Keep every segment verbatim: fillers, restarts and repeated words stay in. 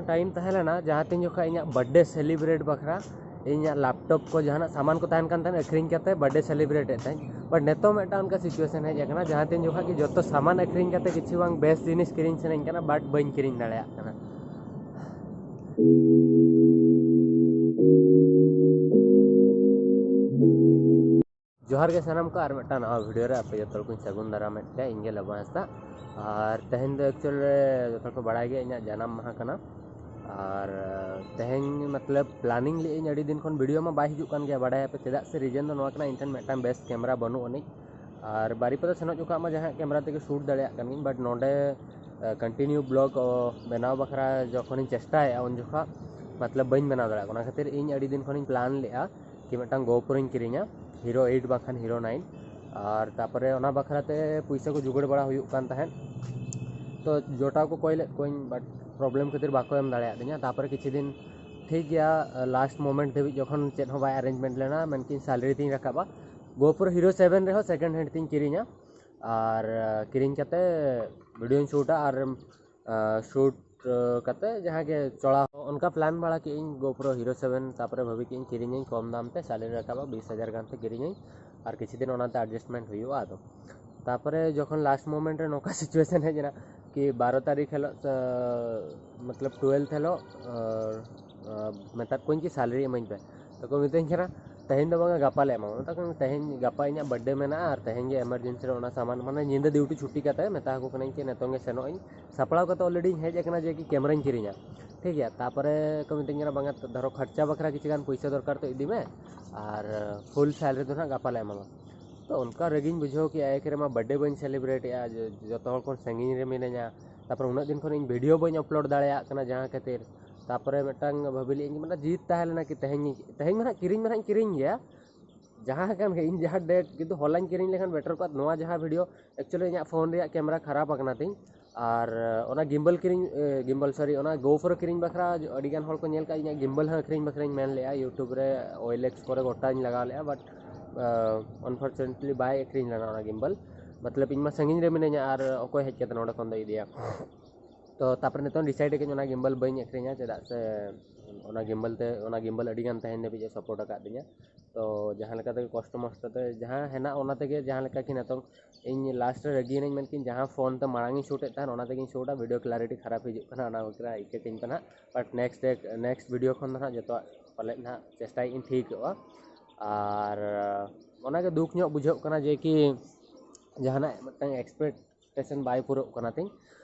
Time ᱛᱟᱦᱮᱸ ᱞᱮᱱᱟ ᱡᱟᱦᱟᱸ ᱛᱤᱱ ᱡᱚᱠᱷᱚᱱ ᱤᱧᱟᱹᱜ ᱵᱟᱨᱛᱷᱰᱮ ᱥᱮᱞᱤᱵᱨᱮᱴ ᱵᱟᱠᱷᱨᱟ ᱤᱧᱟᱹᱜ ᱞᱮᱯᱴᱚᱯ ᱠᱚ ᱡᱟᱦᱟᱱᱟᱜ ᱥᱟᱢᱟᱱ ᱠᱚ ᱛᱟᱦᱮᱱ ᱠᱟᱱ ᱛᱟᱦᱮᱱᱟ, ᱟᱹᱠᱷᱨᱤᱧ ᱠᱟᱛᱮ ᱵᱟᱨᱛᱷᱰᱮ ᱥᱮᱞᱤᱵᱨᱮᱴ ᱮᱫ ᱛᱟᱦᱮᱸᱫ᱾ ᱵᱟᱴ ᱱᱤᱛᱚᱜ ᱢᱤᱫᱴᱟᱝ ᱚᱱᱠᱟ ᱥᱤᱪᱩᱭᱮᱥᱚᱱ ᱦᱮᱡ ᱟᱠᱟᱱᱟ ᱡᱟᱦᱟᱸ ᱛᱤᱱ ᱡᱚᱠᱷᱚᱱ ᱜᱮ ᱡᱚᱛᱚ ᱥᱟᱢᱟᱱ ᱟᱹᱠᱷᱨᱤᱧ ᱠᱟᱛᱮ ᱠᱤᱪᱷᱩ ᱵᱟᱝ ᱵᱮᱥ ᱡᱤᱱᱤᱥ ᱠᱤᱨᱤᱧ ᱥᱟᱱᱟᱧ ᱠᱟᱱᱟ, ᱵᱟᱴ ᱵᱟᱹᱧ ᱠᱤᱨᱤᱧ ᱫᱟᱲᱮᱭᱟᱜ ᱠᱟᱱᱟ᱾ ᱡᱚᱦᱟᱨ ᱜᱮ ᱥᱟᱱᱟᱢ ᱠᱚ, ᱟᱨ ᱢᱤᱫᱴᱟᱝ ᱱᱟᱣᱟ ᱵᱷᱤᱰᱤᱭᱳ ᱨᱮ ᱟᱯᱮ ᱡᱚᱛᱚ ᱦᱚᱲ ᱠᱚᱧ ᱥᱟᱹᱜᱩᱱ ᱫᱟᱨᱟᱢᱮᱫ ᱯᱮᱭᱟ᱾ ᱤᱧ ᱜᱮ ᱞᱚᱵᱚ ᱦᱟᱸᱥᱫᱟ᱾ ᱟᱨ ᱛᱮᱦᱮᱧ ᱫᱚ ᱮᱠᱪᱩᱭᱮᱞ ᱨᱮ ᱡᱚᱛᱚ ᱦᱚᱲ ᱠᱚ ᱵᱟᱲᱟᱭ ᱜᱮᱭᱟ ᱤᱧᱟᱹᱜ ᱡᱟᱱᱟᱢ ᱢᱟᱦᱟ ᱠᱟᱱᱟ᱾ ᱟᱨ ᱛᱮᱦᱮᱧ ᱢᱚᱛᱞᱚᱵ ᱯᱞᱟᱱᱤᱝ ᱞᱮᱫ ᱟᱹᱧ ᱟᱹᱰᱤ ᱫᱤᱱ ᱠᱷᱚᱱ, ᱵᱷᱤᱰᱤᱭᱳ ᱢᱟ ᱵᱟᱭ ᱦᱤᱡᱩᱜ ᱠᱟᱱ ᱜᱮᱭᱟ, ᱵᱟᱰᱟᱭᱟᱯᱮ ᱪᱮᱫᱟᱜ ᱥᱮ, ᱨᱤᱡᱮᱱ ᱫᱚ ᱱᱚᱣᱟ ᱠᱟᱱᱟ, ᱤᱧ ᱴᱷᱮᱱ ᱢᱤᱫᱴᱟᱝ ᱵᱮᱥ ᱠᱮᱢᱮᱨᱟ ᱵᱟᱹᱱᱩᱜ ᱟᱹᱱᱤᱡ᱾ ᱟᱨ ᱵᱟᱨᱤᱯᱟᱫᱟ ᱥᱮᱱᱚᱜ ᱡᱚᱠᱷᱚᱱ ᱢᱟ ᱡᱟᱦᱟᱸ ᱠᱮᱢᱮᱨᱟ ᱛᱮᱜᱮ ᱥᱩᱴ ᱫᱟᱲᱮᱭᱟᱜ ᱠᱟᱱ ᱜᱤᱧ, ᱵᱟᱴ ᱱᱚᱰᱮ ᱠᱚᱱᱴᱤᱱᱤᱭᱩ ᱵᱞᱚᱜ ᱵᱮᱱᱟᱣ ᱵᱟᱠᱷᱨᱟ ᱡᱚᱠᱷᱚᱱᱤᱧ ᱪᱮᱥᱴᱟᱭᱮᱫᱼᱟ ᱩᱱ ᱡᱚᱠᱷᱚᱱ ᱢᱚᱛᱞᱚᱵ ᱵᱟᱹᱧ ᱵᱮᱱᱟᱣ ᱫᱟᱲᱮᱭᱟᱜ ᱠᱟᱱᱟ᱾ ᱚᱱᱟ ᱠᱷᱟᱹᱛᱤᱨ ᱤᱧ ᱟᱹᱰᱤ ᱫᱤᱱ ᱠᱷᱚᱱᱤᱧ ᱯᱞᱟᱱ ᱞᱮᱫᱼᱟ ᱠᱤ ᱢᱤᱫᱴᱟᱝ ᱜᱳᱯᱨᱳᱧ ᱠᱤᱨᱤᱧᱟ, ᱦᱤᱨᱳ ᱮᱭᱤᱴ ᱵᱟᱝᱠᱷᱟᱱ ᱦᱤᱨᱳ ᱱᱟᱭᱤᱱ᱾ ᱟᱨ ᱛᱟᱨᱯᱚᱨᱮ ᱚᱱᱟ ᱵᱟᱠᱷᱨᱟ ᱛᱮ ᱯᱩᱭᱥᱟᱹ ᱠᱚ ᱡᱳᱜᱟᱲ ᱵᱟᱲᱟ ᱦᱩᱭᱩᱜ ᱠᱟᱱ ᱛᱟᱦᱮᱸᱫ᱾ ᱛᱚ ᱡᱚᱴᱟᱣ ᱠᱚ ᱠᱚᱭ ᱞᱮᱫ ᱠᱚᱣᱟᱧ, ᱵᱟᱴ ᱯᱨᱚᱵᱞᱮᱢ ᱠᱷᱟᱹᱛᱤᱨ ᱵᱟᱠᱚ ᱮᱢ ᱫᱟᱲᱮᱭᱟᱫᱤᱧᱟ᱾ ᱛᱟᱨᱯᱚᱨᱮ ᱠᱤᱪᱷᱩ ᱫᱤᱱ ᱴᱷᱤᱠ ᱜᱮᱭᱟ, ᱞᱟᱥᱴ ᱢᱳᱢᱮᱱᱴ ᱫᱷᱟᱹᱵᱤᱡ ᱡᱚᱠᱷᱚᱱ ᱪᱮᱫ ᱦᱚᱸ ᱵᱟᱭ ᱟᱨᱮᱧᱡᱽᱢᱮᱱᱴ ᱞᱮᱱᱟ, ᱢᱮᱱᱠᱤᱱ ᱥᱮᱞᱟᱨᱤ ᱛᱤᱧ ᱨᱟᱠᱟᱵᱟ, ᱜᱳᱯᱨᱳ ᱦᱤᱨᱳ ᱥᱮᱵᱷᱮᱱ ᱨᱮᱦᱚᱸ ᱥᱮᱠᱮᱱᱰ ᱦᱮᱱᱰ ᱛᱤᱧ ᱠᱤᱨᱤᱧᱟ᱾ ᱟᱨ ᱠᱤᱨᱤᱧ ᱠᱟᱛᱮ ᱵᱷᱤᱰᱤᱭᱳᱧ ᱥᱩᱴᱟ ᱟᱨ ᱥᱩᱴ ᱠᱟᱛᱮ ᱡᱟᱦᱟᱸ ᱜᱮ ᱪᱚᱲᱟ ᱚᱱᱠᱟ ᱯᱞᱟᱱ ᱵᱟᱲᱟ ᱠᱮᱫ ᱟᱹᱧ ᱜᱳᱯᱨᱳ ᱦᱤᱨᱳ ᱥᱮᱵᱷᱮᱱ᱾ ᱛᱟᱨᱯᱚᱨᱮ ᱵᱷᱟᱹᱵᱤ ᱠᱮᱫ ᱟᱹᱧ ᱠᱤᱨᱤᱧᱟᱹᱧ ᱠᱚᱢ ᱫᱟᱢ ᱛᱮ, ᱥᱮᱞᱟᱨᱤ ᱨᱟᱠᱟᱵᱟ ᱵᱤᱥ ᱦᱟᱡᱟᱨ ᱜᱟᱱ ᱛᱮ ᱠᱤᱨᱤᱧᱟᱹᱧ, ᱟᱨ ᱠᱤᱪᱷᱩ ᱫᱤᱱ ᱚᱱᱟᱛᱮ ᱮᱰᱡᱟᱥᱴᱢᱮᱱᱴ ᱦᱩᱭᱩᱜᱼᱟ᱾ ᱟᱫᱚ ᱛᱟᱨᱯᱚᱨᱮ ᱡᱚᱠᱷᱚᱱ ᱞᱟᱥᱴ ᱢᱳᱢᱮᱱᱴ ᱨᱮ ᱱᱚᱝᱠᱟ ᱥᱤᱪᱩᱭᱮᱥᱚᱱ ᱦᱮᱡ ᱮᱱᱟ ᱠᱤ ᱵᱟᱨᱚ ᱛᱟᱹᱨᱤᱠᱷ ᱦᱤᱞᱳᱜ, ᱢᱚᱛᱞᱚᱵ ᱴᱩᱭᱮᱞᱵᱷ ᱦᱤᱞᱳᱜ ᱢᱮᱛᱟᱫ ᱠᱚᱣᱟᱧ ᱠᱤ ᱥᱮᱞᱟᱨᱤ ᱤᱢᱟᱹᱧ ᱯᱮ᱾ ᱛᱚᱠᱚ ᱢᱤᱛᱟᱹᱧ ᱠᱟᱱᱟ ᱛᱮᱦᱮᱧ ᱫᱚ ᱵᱟᱝᱟ, ᱜᱟᱯᱟ ᱞᱮ ᱮᱢᱟᱢᱟ᱾ ᱢᱮᱛᱟ ᱠᱚᱣᱟᱧ ᱛᱮᱦᱮᱧ, ᱜᱟᱯᱟ ᱤᱧᱟᱹᱜ ᱵᱟᱨᱛᱷᱰᱮ ᱢᱮᱱᱟᱜᱼᱟ ᱟᱨ ᱛᱮᱦᱮᱧ ᱜᱮ ᱮᱢᱟᱨᱡᱮᱱᱥᱤ ᱨᱮ ᱚᱱᱟ ᱥᱟᱢᱟᱱ, ᱢᱟᱱᱮ ᱧᱤᱫᱟᱹ ᱰᱤᱭᱩᱴᱤ ᱪᱷᱩᱴᱤ ᱠᱟᱛᱮ ᱢᱮᱛᱟ ᱟᱠᱚ ᱠᱟᱹᱱᱟᱹᱧ ᱠᱤ ᱱᱤᱛᱚᱝ ᱜᱮ ᱥᱮᱱᱚᱜ ᱟᱹᱧ᱾ ᱥᱟᱯᱲᱟᱣ ᱠᱟᱛᱮ ᱚᱞᱨᱮᱰᱤᱧ ᱦᱮᱡ ᱟᱠᱟᱱᱟ ᱡᱮ ᱠᱤ ᱠᱮᱢᱮᱨᱟᱧ ᱠᱤᱨᱤᱧᱟ, ᱴᱷᱤᱠ ᱜᱮᱭᱟ᱾ ᱛᱟᱨᱯᱚᱨᱮ ᱠᱚ ᱢᱤᱛᱟᱹᱧ ᱠᱟᱱᱟ ᱵᱟᱝᱟ, ᱫᱷᱚᱨᱚ ᱠᱷᱚᱨᱪᱟ ᱵᱟᱠᱷᱨᱟ ᱠᱤᱪᱷᱩ ᱜᱟᱱ ᱯᱩᱭᱥᱟᱹ ᱫᱚᱨᱠᱟᱨ ᱛᱚ ᱤᱫᱤ ᱢᱮ, ᱟᱨ ᱯᱷᱩᱞ ᱥᱮᱞᱟᱨᱤ ᱫᱚ ᱱᱟᱦᱟᱜ ᱜᱟᱯᱟ ᱞᱮ ᱮᱢᱟᱢᱟ᱾ ᱛᱚ ᱚᱱᱠᱟ ᱨᱟᱹᱜᱤᱧ ᱵᱩᱡᱷᱟᱹᱣ ᱠᱮᱜᱼᱟ, ᱮᱠ ᱨᱮᱢᱟ ᱵᱟᱨᱛᱷᱰᱮ ᱵᱟᱹᱧ ᱥᱮᱞᱤᱵᱨᱮᱴ ᱮᱜᱼᱟ, ᱡᱚ-, ᱡᱚᱛᱚ ᱦᱚᱲ ᱠᱷᱚᱱ ᱥᱟᱺᱜᱤᱧ ᱨᱮ ᱢᱤᱱᱟᱹᱧᱟ᱾ ᱛᱟᱨᱯᱚᱨᱮ ᱩᱱᱟᱹᱜ ᱫᱤᱱ ᱠᱷᱚᱱ ᱤᱧ ᱵᱷᱤᱰᱤᱭᱳ ᱵᱟᱹᱧ ᱟᱯᱞᱳᱰ ᱫᱟᱲᱮᱭᱟᱜ ᱠᱟᱱᱟ ᱡᱟᱦᱟᱸ ᱠᱷᱟᱹᱛᱤᱨ᱾ ᱛᱟᱨᱯᱚᱨᱮ ᱢᱤᱫᱴᱟᱝ ᱵᱷᱟᱹᱵᱤ ᱞᱮᱫ ᱟᱹᱧ, ᱢᱟᱱᱮ ᱡᱤᱫ ᱛᱟᱦᱮᱸ ᱞᱮᱱᱟ ᱠᱤ ᱛᱮᱦᱮᱧ, ᱛᱮᱦᱮᱧ ᱢᱟ ᱱᱟᱦᱟᱜ ᱠᱤᱨᱤᱧ ᱢᱟ ᱱᱟᱦᱟᱜ ᱤᱧ ᱠᱤᱨᱤᱧ ᱜᱮᱭᱟ, ᱡᱟᱦᱟᱸ ᱠᱟᱱ ᱜᱮ ᱤᱧ ᱡᱟᱦᱟᱸ ᱰᱮᱴ, ᱠᱤᱱᱛᱩ ᱦᱚᱞᱟᱧ ᱠᱤᱨᱤᱧ ᱞᱮᱠᱷᱟᱱ ᱵᱮᱴᱟᱨ ᱠᱚᱜᱼᱟ᱾ ᱱᱚᱣᱟ ᱡᱟᱦᱟᱸ ᱵᱷᱤᱰᱤᱭᱳ ᱮᱠᱪᱩᱭᱮᱞᱤ ᱤᱧᱟᱹᱜ ᱯᱷᱳᱱ ᱨᱮᱭᱟᱜ ᱠᱮᱢᱮᱨᱟ ᱠᱷᱟᱨᱟᱯ ᱟᱠᱟᱱᱟ ᱛᱤᱧ, ᱟᱨ ᱚᱱᱟ ᱜᱤᱢᱵᱟᱞ ᱠᱤᱨᱤᱧ, ᱮ, ᱜᱤᱢᱵᱟᱞ, ᱥᱚᱨᱤ, ᱚᱱᱟ ᱜᱳᱯᱨᱳ ᱠᱤᱨᱤᱧ ᱵᱟᱠᱷᱨᱟ ᱟᱹᱰᱤ ᱜᱟᱱ ᱦᱚᱲ ᱠᱚ ᱧᱮᱞ ᱠᱟᱜᱼᱟ, ᱤᱧᱟᱹᱜ ᱜᱤᱢᱵᱟᱞ ᱦᱚᱸ ᱟᱹᱠᱷᱨᱤᱧ ᱵᱟᱠᱷᱨᱟᱧ ᱢᱮᱱ ᱞᱮᱜᱼᱟ, ᱭᱩᱴᱩᱵᱽ ᱨᱮ ᱳᱭᱮᱞᱮᱠᱥ ᱠᱚᱨᱮ ᱜᱚᱴᱟᱧ ᱞᱟᱜᱟᱣ ᱞᱮᱜᱼᱟ, ᱵᱟᱴ ᱟᱱᱯᱷᱚᱨᱪᱩᱱᱮᱴᱞᱤ ᱵᱟᱭ ᱟᱹᱠᱷᱨᱤᱧ ᱞᱮᱱᱟ ᱚᱱᱟ ᱜᱤᱢᱵᱟᱞ᱾ ᱢᱚᱛᱞᱚᱵ ᱤᱧ ᱢᱟ ᱥᱟᱺᱜᱤᱧ ᱨᱮ ᱢᱤᱱᱟᱹᱧᱟ ᱟᱨ ᱚᱠᱚᱭ ᱦᱮᱡ ᱠᱟᱛᱮ ᱱᱚᱰᱮ ᱠᱷᱚᱱ ᱫᱚ ᱤᱫᱤᱭᱟ᱾ ᱛᱚ ᱛᱟᱨᱯᱚᱨᱮ ᱱᱤᱛᱚᱝ decide ᱟᱠᱟᱫᱟᱹᱧ ᱚᱱᱟ gimbal ᱵᱟᱹᱧ ᱟᱹᱠᱷᱨᱤᱧᱟ, ᱪᱮᱫᱟᱜ ᱥᱮ ᱚᱱᱟ gimbal ᱛᱮ, ᱚᱱᱟ gimbal ᱟᱹᱰᱤ ᱜᱟᱱ ᱛᱮᱦᱮᱧ ᱫᱷᱟᱹᱵᱤᱡ ᱮ support ᱟᱠᱟᱫ ᱫᱤᱧᱟ᱾ ᱛᱚ ᱡᱟᱦᱟᱸ ᱞᱮᱠᱟ ᱛᱮᱜᱮ ᱠᱚᱥᱴᱚ ᱢᱚᱥᱴᱚ ᱛᱮ ᱡᱟᱦᱟᱸ ᱦᱮᱱᱟᱜ, ᱚᱱᱟ ᱛᱮᱜᱮ ᱡᱟᱦᱟᱸ ᱞᱮᱠᱟ ᱠᱤ ᱱᱤᱛᱚᱝ ᱤᱧ last ᱨᱮ ᱨᱟᱹᱜᱤᱭᱮᱱᱟᱹᱧ, ᱢᱮᱱᱠᱤᱧ ᱡᱟᱦᱟᱸ phone ᱛᱮ ᱢᱟᱲᱟᱝ ᱤᱧ shoot ᱮᱫ ᱛᱟᱦᱮᱸᱫ, ᱚᱱᱟ ᱛᱮᱜᱮᱧ shoot ᱟ, video clarity ᱠᱷᱟᱨᱟᱯ ᱦᱤᱡᱩᱜ ᱠᱟᱱᱟ, ᱚᱱᱟ ᱵᱟᱠᱷᱨᱟ ᱤᱠᱟᱹ ᱠᱟᱹᱧ ᱯᱮ ᱱᱟᱦᱟᱜ᱾ But next, next video ᱠᱷᱚᱱ ᱫᱚ ᱱᱟᱦᱟᱜ ᱡᱚᱛᱚᱣᱟᱜ ᱯᱟᱞᱮᱫ ᱱᱟᱦᱟᱜ ᱪᱮᱥᱴᱟᱭᱮᱫ ᱤᱧ ᱴᱷᱤᱠᱚᱜᱼᱟ᱾ ᱟᱨ ᱚᱱᱟᱜᱮ ᱫᱩᱠ ᱧᱚᱜ ᱵᱩᱡᱷᱟᱹᱜ ᱠᱟᱱᱟ ᱡᱮ ᱠᱤ ᱡᱟᱦᱟᱱᱟᱜ ᱢᱤᱫᱴᱟᱝ expectation ᱵᱟᱭ ᱯᱩᱨᱟᱹᱜ ᱠᱟᱱᱟ ᱛᱤᱧ᱾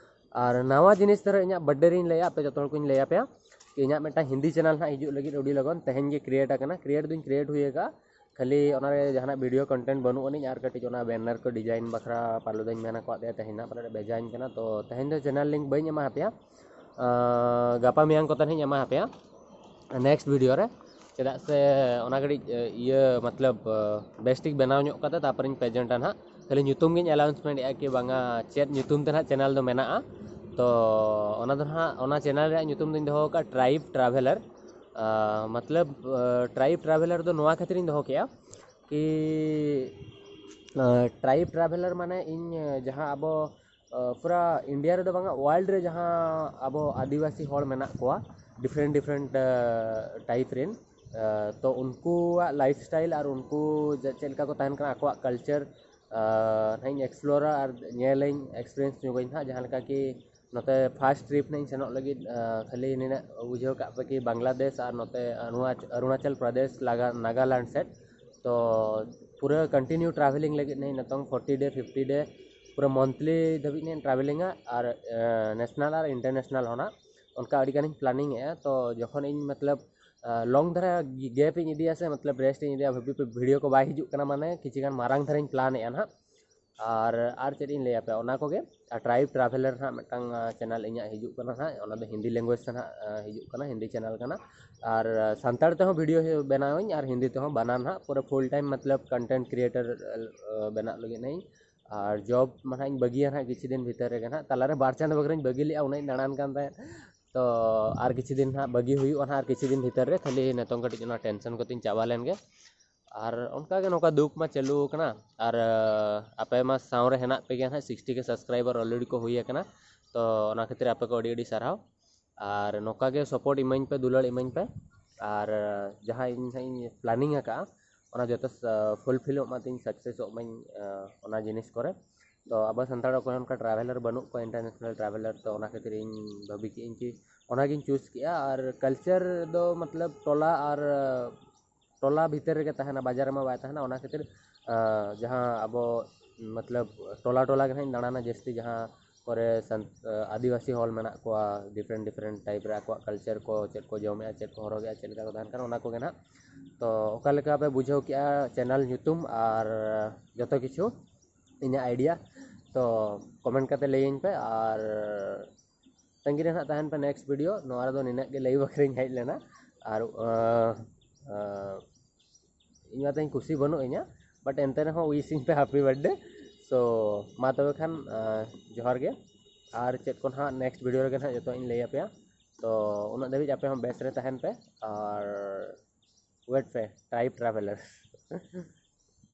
ᱟᱨ ᱱᱟᱣᱟ ᱡᱤᱱᱤᱥ ᱫᱷᱚᱨᱚ ᱤᱧᱟᱹᱜ birthday ᱨᱤᱧ ᱞᱟᱹᱭᱟ, ᱟᱯᱮ ᱡᱚᱛᱚ ᱦᱚᱲ ᱠᱚᱧ ᱞᱟᱹᱭ ᱟᱯᱮᱭᱟ ᱠᱤ ᱤᱧᱟᱹᱜ ᱢᱤᱫᱴᱟᱝ ᱦᱤᱱᱫᱤ channel ᱦᱟᱸᱜ ᱦᱤᱡᱩᱜ ᱞᱟᱹᱜᱤᱫ ᱟᱹᱰᱤ ᱞᱚᱜᱚᱱ, ᱛᱮᱦᱮᱧ ᱜᱮ create ᱟᱠᱟᱱᱟ᱾ Create ᱫᱩᱧ create ᱦᱩᱭ ᱟᱠᱟᱫᱼᱟ, ᱠᱷᱟᱹᱞᱤ ᱚᱱᱟᱨᱮ ᱡᱟᱦᱟᱱᱟᱜ video content ᱵᱟᱹᱱᱩᱜ ᱟᱹᱱᱤᱡ, ᱟᱨ ᱠᱟᱹᱴᱤᱡ ᱚᱱᱟ banner ᱠᱚ design ᱵᱟᱠᱷᱨᱟ ᱯᱟᱞᱩ ᱫᱟᱧ ᱢᱮᱱ ᱟᱠᱟᱫ ᱛᱟᱭᱟ, ᱛᱮᱦᱮᱧ ᱱᱟᱜ ᱯᱟᱞᱮ ᱵᱷᱮᱡᱟᱧ ᱠᱟᱱᱟ᱾ ᱛᱚ ᱛᱮᱦᱮᱧ ᱫᱚ channel link ᱵᱟᱹᱧ ᱮᱢᱟ ᱦᱟᱯᱮᱭᱟ, ᱟᱸ, ᱜᱟᱯᱟ ᱢᱮᱭᱟᱝ ᱠᱚᱛᱮ ᱱᱟᱦᱟᱜ ᱤᱧ ᱮᱢᱟ ᱦᱟᱯᱮᱭᱟ next video ᱨᱮ, ᱪᱮᱫᱟᱜ ᱥᱮ ᱚᱱᱟ ᱠᱟᱹᱴᱤᱡ ᱮ, ᱤᱭᱟᱹ ᱢᱚᱛᱞᱚᱵ ᱮ, ᱵᱮᱥᱴᱷᱤᱠ ᱵᱮᱱᱟᱣ ᱧᱚᱜ ᱠᱟᱛᱮ ᱛᱟᱨᱯᱚᱨᱮᱧ present ᱟ ᱱᱟᱦᱟᱜ᱾ ᱠᱷᱟᱹᱞᱤ ᱧᱩᱛᱩᱢ ᱜᱤᱧ announcement ᱮᱫᱼᱟ ᱠᱤ ᱵᱟᱝᱟ ᱪᱮᱫ ᱧᱩᱛᱩᱢ ᱛᱮ ᱱᱟᱦᱟᱜ channel ᱫᱚ ᱢᱮᱱᱟᱜᱼᱟ᱾ ᱛᱚ ᱚᱱᱟ ᱫᱚ ᱱᱟᱦᱟᱜ, ᱚᱱᱟ channel ᱨᱮᱭᱟᱜ ᱧᱩᱛᱩᱢ ᱫᱚᱧ ᱫᱚᱦᱚ ᱟᱠᱟᱫᱼᱟ Tribe Traveller᱾ ᱟᱸ, ᱢᱚᱛᱞᱚᱵ ᱮ, Tribe Traveller ᱫᱚ ᱱᱚᱣᱟ ᱠᱷᱟᱹᱛᱤᱨᱤᱧ ᱫᱚᱦᱚ ᱠᱮᱫᱼᱟ ᱠᱤ ᱟᱸ, Tribe Traveller ᱢᱟᱱᱮ ᱤᱧ ᱮ, ᱡᱟᱦᱟᱸ ᱟᱵᱚ ᱟᱸ, ᱯᱩᱨᱟ ᱤᱱᱰᱤᱭᱟ ᱨᱮᱫᱚ ᱵᱟᱝᱟ, world ᱨᱮ ᱡᱟᱦᱟᱸ ᱟᱵᱚ ᱟᱹᱫᱤᱵᱟᱹᱥᱤ ᱦᱚᱲ ᱢᱮᱱᱟᱜ ᱠᱚᱣᱟ, different different ᱟᱸ, type ᱨᱮᱱ, ᱟᱸ, ᱛᱚ ᱩᱱᱠᱩᱣᱟᱜ lifestyle ᱟᱨ ᱩᱱᱠᱩ ᱡᱮ ᱪᱮᱫ ᱞᱮᱠᱟ ᱠᱚ ᱛᱟᱦᱮᱱ ᱠᱟᱱᱟ, ᱟᱠᱚᱣᱟᱜ culture ᱟᱸ, ᱱᱟᱦᱟᱜ ᱤᱧ explore ᱟ ᱟᱨ ᱧᱮᱞᱟᱹᱧ, experience ᱧᱚᱜᱟᱹᱧ ᱱᱟᱦᱟᱜ᱾ ᱡᱟᱦᱟᱸ ᱞᱮᱠᱟ ᱠᱤ ᱱᱚᱛᱮ first trip ᱱᱟᱦᱟᱜ ᱤᱧ ᱥᱮᱱᱚᱜ ᱞᱟᱹᱜᱤᱫ ᱟᱸ, ᱠᱷᱟᱹᱞᱤ ᱱᱤᱱᱟᱹᱜ ᱵᱩᱡᱷᱟᱹᱣ ᱠᱟᱜ ᱯᱮ ᱠᱤ ᱵᱟᱝᱞᱟᱫᱮᱥ ᱟᱨ ᱱᱚᱛᱮ ᱚᱨᱩᱱᱟᱪ-, ᱚᱨᱩᱱᱟᱪᱚᱞ ᱯᱨᱚᱫᱮᱥ ᱞᱟᱜᱟ-, ᱱᱟᱜᱟᱞᱮᱱᱰ ᱥᱮᱫ᱾ ᱛᱚ ᱯᱩᱨᱟᱹ continue travelling ᱞᱟᱹᱜᱤᱫ ᱱᱟᱦᱟᱜ ᱱᱤᱛᱚᱝ forty day, fifty day, ᱯᱩᱨᱟᱹ monthly ᱫᱷᱟᱹᱵᱤᱡ ᱱᱟᱦᱟᱜ ᱤᱧ travelling ᱟ᱾ ᱟᱨ ᱟᱸ, national ᱟᱨ international ᱦᱚᱸ ᱱᱟᱦᱟᱜ ᱚᱱᱠᱟ ᱟᱹᱰᱤ ᱜᱟᱱᱤᱧ planning ᱮᱫᱼᱟ᱾ ᱛᱚ ᱡᱚᱠᱷᱚᱱ ᱤᱧ ᱢᱚᱛᱞᱚᱵ ᱟᱸ, long ᱫᱷᱟᱨᱟ gap ᱤᱧ ᱤᱫᱤᱭᱟ ᱥᱮ ᱢᱚᱛᱞᱚᱵ rest ᱤᱧ ᱤᱫᱤᱭᱟ, ᱵᱷᱟᱵᱤ ᱯᱮ video ᱠᱚ ᱵᱟᱭ ᱦᱤᱡᱩᱜ ᱠᱟᱱᱟ, ᱢᱟᱱᱮ ᱠᱤᱪᱷᱩ ᱜᱟᱱ ᱢᱟᱨᱟᱝ ᱫᱷᱟᱨᱟᱧ plan ᱮᱫᱼᱟ ᱱᱟᱦᱟᱜ᱾ ᱟᱨ, ᱟᱨ ᱪᱮᱫ ᱤᱧ ᱞᱟᱹᱭ ᱟᱯᱮᱭᱟ, ᱚᱱᱟ ᱠᱚᱜᱮ᱾ ᱟᱨ Tribe Traveller ᱱᱟᱦᱟᱜ ᱢᱤᱫᱴᱟᱝ ᱟᱸ, channel ᱤᱧᱟᱹᱜ ᱦᱤᱡᱩᱜ ᱠᱟᱱᱟ ᱱᱟᱦᱟᱜ, ᱚᱱᱟ ᱫᱚ ᱦᱤᱱᱫᱤ language ᱛᱮ ᱱᱟᱦᱟᱜ ᱟᱸ, ᱦᱤᱡᱩᱜ ᱠᱟᱱᱟ, ᱦᱤᱱᱫᱤ channel ᱠᱟᱱᱟ᱾ ᱟᱨ ᱟᱸ, ᱥᱟᱱᱛᱟᱲ ᱛᱮᱦᱚᱸ video ᱦᱩᱭᱩᱜ, ᱵᱮᱱᱟᱣᱟᱹᱧ ᱟᱨ ᱦᱤᱱᱫᱤ ᱛᱮᱦᱚᱸ, ᱵᱟᱱᱟᱨ ᱱᱟᱦᱟᱜ ᱯᱩᱨᱟᱹ full time ᱢᱚᱛᱞᱚᱵ content creator ᱟᱸ, ᱵᱮᱱᱟᱜ ᱞᱟᱹᱜᱤᱫ ᱱᱟᱦᱟᱜ ᱤᱧ᱾ ᱟᱨ job ᱢᱟ ᱱᱟᱦᱟᱜ ᱤᱧ ᱵᱟᱹᱜᱤᱭᱟ ᱱᱟᱦᱟᱜ ᱠᱤᱪᱷᱩ ᱫᱤᱱ ᱵᱷᱤᱛᱟᱹᱨ ᱨᱮᱜᱮ ᱱᱟᱦᱟᱜ, ᱛᱟᱞᱟᱨᱮ ᱵᱟᱨ ᱪᱟᱸᱫᱚ ᱵᱟᱠᱷᱨᱟᱧ ᱵᱟᱹᱜᱤ ᱞᱮᱫᱼᱟ, ᱩᱱᱟᱹᱜ ᱤᱧ ᱫᱟᱬᱟᱱ ᱠᱟᱱ ᱛᱟᱦᱮᱸᱫ᱾ ᱛᱚ ᱟᱨ ᱠᱤᱪᱷᱩ ᱫᱤᱱ ᱱᱟᱦᱟᱜ ᱵᱟᱹᱜᱤ ᱦᱩᱭᱩᱜᱼᱟ ᱱᱟᱦᱟᱜ, ᱟᱨ ᱠᱤᱪᱷᱩ ᱫᱤᱱ ᱵᱷᱤᱛᱟᱹᱨ ᱨᱮ, ᱠᱷᱟᱹᱞᱤ ᱱᱤᱛᱚᱝ ᱠᱟᱹᱴᱤᱡ ᱚᱱᱟ tension ᱠᱚᱛᱤᱧ ᱪᱟᱵᱟ ᱞᱮᱱ ᱜᱮ᱾ ᱟᱨ ᱚᱱᱠᱟ ᱜᱮ ᱱᱚᱝᱠᱟ ᱫᱩᱠ ᱢᱟ ᱪᱟᱹᱞᱩ ᱟᱠᱟᱱᱟ, ᱟᱨ ᱟᱸ, ᱟᱯᱮ ᱢᱟ ᱥᱟᱶ ᱨᱮ ᱦᱮᱱᱟᱜ ᱯᱮ ᱜᱮᱭᱟ ᱱᱟᱦᱟᱜ, sixty K subscriber already ᱠᱚ ᱦᱩᱭ ᱟᱠᱟᱱᱟ᱾ ᱛᱚ ᱚᱱᱟ ᱠᱷᱟᱹᱛᱤᱨ ᱟᱯᱮ ᱠᱚ ᱟᱹᱰᱤ ᱟᱹᱰᱤ ᱥᱟᱨᱦᱟᱣ᱾ ᱟᱨ ᱱᱚᱝᱠᱟ ᱜᱮ ᱥᱟᱯᱳᱨᱴ ᱤᱢᱟᱹᱧ ᱯᱮ, ᱫᱩᱞᱟᱹᱲ ᱤᱢᱟᱹᱧ ᱯᱮ᱾ ᱟᱨ ᱡᱟᱦᱟᱸ ᱤᱧ ᱦᱟᱸᱜ ᱤᱧ ᱯᱞᱟᱱᱤᱝ ᱟᱠᱟᱫᱼᱟ, ᱚᱱᱟ ᱡᱚᱛᱚ ᱯᱷᱩᱞᱯᱷᱤᱞᱚᱜ ᱢᱟ ᱛᱤᱧ, ᱥᱟᱠᱥᱮᱥᱚᱜ ᱢᱟᱧ ᱚᱱᱟ ᱡᱤᱱᱤᱥ ᱠᱚᱨᱮ᱾ ᱛᱚ ᱟᱵᱚ ᱥᱟᱱᱛᱟᱲ ᱚᱠᱚᱭ ᱦᱚᱸ ᱚᱱᱠᱟ ᱴᱨᱟᱵᱷᱮᱞᱟᱨ ᱵᱟᱹᱱᱩᱜ ᱠᱚᱣᱟ, ᱤᱱᱴᱟᱨᱱᱮᱥᱱᱟᱞ ᱴᱨᱟᱵᱷᱮᱞᱟᱨ, ᱛᱚ ᱚᱱᱟ ᱠᱷᱟᱹᱛᱤᱨ ᱤᱧ ᱵᱷᱟᱹᱵᱤ ᱠᱮᱫ ᱟᱹᱧ ᱠᱤ ᱚᱱᱟᱜᱤᱧ ᱪᱩᱡᱽ ᱠᱮᱫᱼᱟ᱾ ᱟᱨ ᱠᱟᱞᱪᱟᱨ ᱫᱚ ᱢᱚᱛᱞᱚᱵ ᱴᱚᱞᱟ ᱟᱨ ᱴᱚᱞᱟ ᱵᱷᱤᱛᱤᱨ ᱨᱮᱜᱮ ᱛᱟᱦᱮᱱᱟ, ᱵᱟᱡᱟᱨ ᱨᱮᱢᱟ ᱵᱟᱭ ᱛᱟᱦᱮᱱᱟ᱾ ᱚᱱᱟ ᱠᱷᱟᱹᱛᱤᱨ ᱡᱟᱦᱟᱸ ᱟᱵᱚ ᱢᱚᱛᱞᱚᱵ ᱴᱚᱞᱟ ᱴᱚᱞᱟ ᱜᱮ ᱦᱟᱸᱜ ᱤᱧ ᱫᱟᱬᱟᱱᱟ ᱡᱟᱹᱥᱛᱤ, ᱡᱟᱦᱟᱸ ᱠᱚᱨᱮ ᱟᱹᱫᱤᱵᱟᱹᱥᱤ ᱦᱚᱲ ᱢᱮᱱᱟᱜ ᱠᱚᱣᱟ, ᱰᱤᱯᱷᱟᱨᱮᱱᱴ ᱰᱤᱯᱷᱟᱨᱮᱱᱴ ᱴᱟᱭᱤᱯ ᱨᱮ ᱟᱠᱚᱣᱟᱜ ᱠᱟᱞᱪᱟᱨ ᱠᱚ, ᱪᱮᱫ ᱠᱚ ᱡᱚᱢᱮᱫᱼᱟ, ᱪᱮᱫ ᱠᱚ ᱦᱚᱨᱚᱜᱮᱫᱼᱟ, ᱪᱮᱫ ᱞᱮᱠᱟ ᱠᱚ ᱛᱟᱦᱮᱱ ᱠᱟᱱᱟ, ᱚᱱᱟ ᱠᱚᱜᱮ ᱱᱟᱦᱟᱜ᱾ ᱛᱚ ᱚᱠᱟ ᱞᱮᱠᱟ ᱯᱮ ᱵᱩᱡᱷᱟᱹᱣ ᱠᱮᱜᱼᱟ ᱪᱮᱱᱮᱞ ᱧᱩᱛᱩᱢ ᱟᱨ ᱡᱚᱛᱚ ᱠᱤᱪᱷᱩ ᱤᱧᱟᱹᱜ ᱟᱭᱰᱤᱭᱟ, ᱛᱚ ᱠᱚᱢᱮᱱᱴ ᱠᱟᱛᱮ ᱞᱟᱹᱭᱟᱹᱧ ᱯᱮ᱾ ᱟᱨ ᱛᱟᱺᱜᱤ ᱨᱮ ᱱᱟᱦᱟᱜ ᱛᱟᱦᱮᱱ ᱯᱮ ᱱᱮᱠᱥᱴ ᱵᱷᱤᱰᱤᱭᱳ᱾ ᱱᱚᱣᱟ ᱨᱮᱫᱚ ᱱᱤᱱᱟᱹᱜ ᱜᱮ ᱞᱟᱹᱭ ᱵᱟᱠᱷᱨᱟᱧ ᱦᱮᱡ ᱞᱮᱱᱟ᱾ ᱟᱨ ᱤᱧ ᱢᱟᱛᱚᱧ ᱠᱩᱥᱤ ᱵᱟᱹᱱᱩᱜ ᱤᱧᱟ, ᱵᱟᱴ ᱮᱱᱛᱮ ᱨᱮᱦᱚᱸ ᱩᱭᱤᱥᱤᱧ ᱯᱮ ᱦᱮᱯᱤ ᱵᱟᱨᱛᱷᱰᱮ᱾ ᱥᱳ ᱢᱟ ᱛᱚᱵᱮ ᱠᱷᱟᱱ ᱡᱚᱦᱟᱨ ᱜᱮ᱾ ᱟᱨ ᱪᱮᱫ ᱠᱚ ᱱᱟᱦᱟᱜ ᱱᱮᱠᱥᱴ ᱵᱷᱤᱰᱤᱭᱳ ᱨᱮᱜᱮ ᱱᱟᱦᱟᱜ ᱡᱚᱛᱚ ᱤᱧ ᱞᱟᱹᱭ ᱟᱯᱮᱭᱟ᱾ ᱛᱚ ᱩᱱᱟᱹᱜ ᱫᱷᱟᱹᱵᱤᱡ ᱟᱯᱮ ᱦᱚᱸ ᱵᱮᱥ ᱨᱮ ᱛᱟᱦᱮᱱ ᱯᱮ᱾ ᱟᱨ ᱣᱮᱴ ᱯᱮ, ᱴᱨᱟᱭᱤᱵᱽ ᱴᱨᱟᱵᱷᱮᱞᱟᱨ᱾